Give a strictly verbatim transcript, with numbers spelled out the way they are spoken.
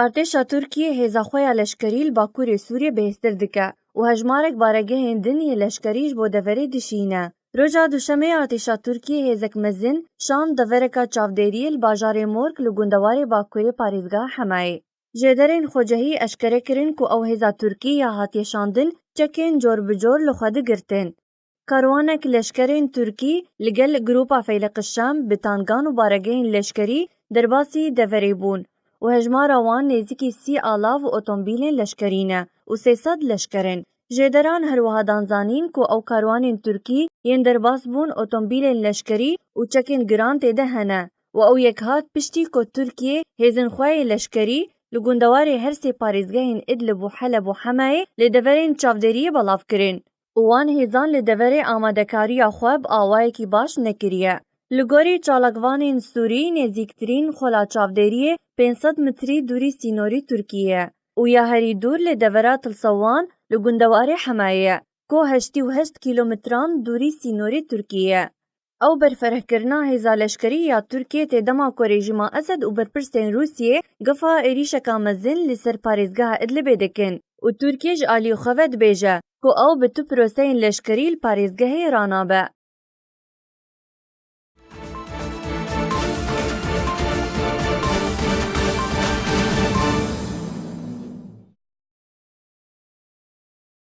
Artêşa Tirkiyê hêza xwe ya leşkerî li Bakurê Sûriyê bihêztir dike û hejmarek baregehên din yê leşkerî ji bo deverê dişîne. Roja Duşemê artêşa Tirkiyê hêzek mezin şand devereka çavdêriyê li bajarê Mork li gundewarê Bakurê parêzgeha Hemayê. Jêderên xwecehî eşkere kirin ku ew hêza Tirkî ya hatiye şandin çekên cor bi cor li xwe digirtin. Karwanek leşkerên Tirkî li gel Grupa Feyleqi Şam bi tangan û baregehên leşkerî derbasî deverê bûn û hejmara wan nêzîkî sî alav û otomobîlên leşkerî ne û sê sed leşker in. Jêderan her wiha dan zanîn ku ew karwanên Tirkî yên derbas bûn otomobîlên leşkerî û çekên giran tê de hene û ew yek hat piştî ku Tirkiye hêzên xwe yê leşkerî li gundewarê her sê parêzgehên Idlib û Heleb û Hemayê li deverên çavdêriyê belav kirin û wan hêzan li deverê amadekariya xwe bi awayekî baş nekiriye. Li gorî çalakvanên Sûrî, nêzîktirîn xola çavdêriyê pênc sed metrî dûrî sînorî Tirkiyê ye û ya herî dûr li devera Tilsewan li gundewarê Hemayê ye, ku heştî û heşt kîlometran dûrî sînorî Tirkiyê ye. Ew berfirehkirina hêza leşkerî ya Tirkiyê tê dema ku rejîma Esed û berpirsên Rûsiyê gefa êrîşeka mezin li ser parêzgeha Idlibê dikin û Tirkiye ji alî xwe ve dibêje ku ew bi tu proseyên leşkerî li parêzgehê ranabe.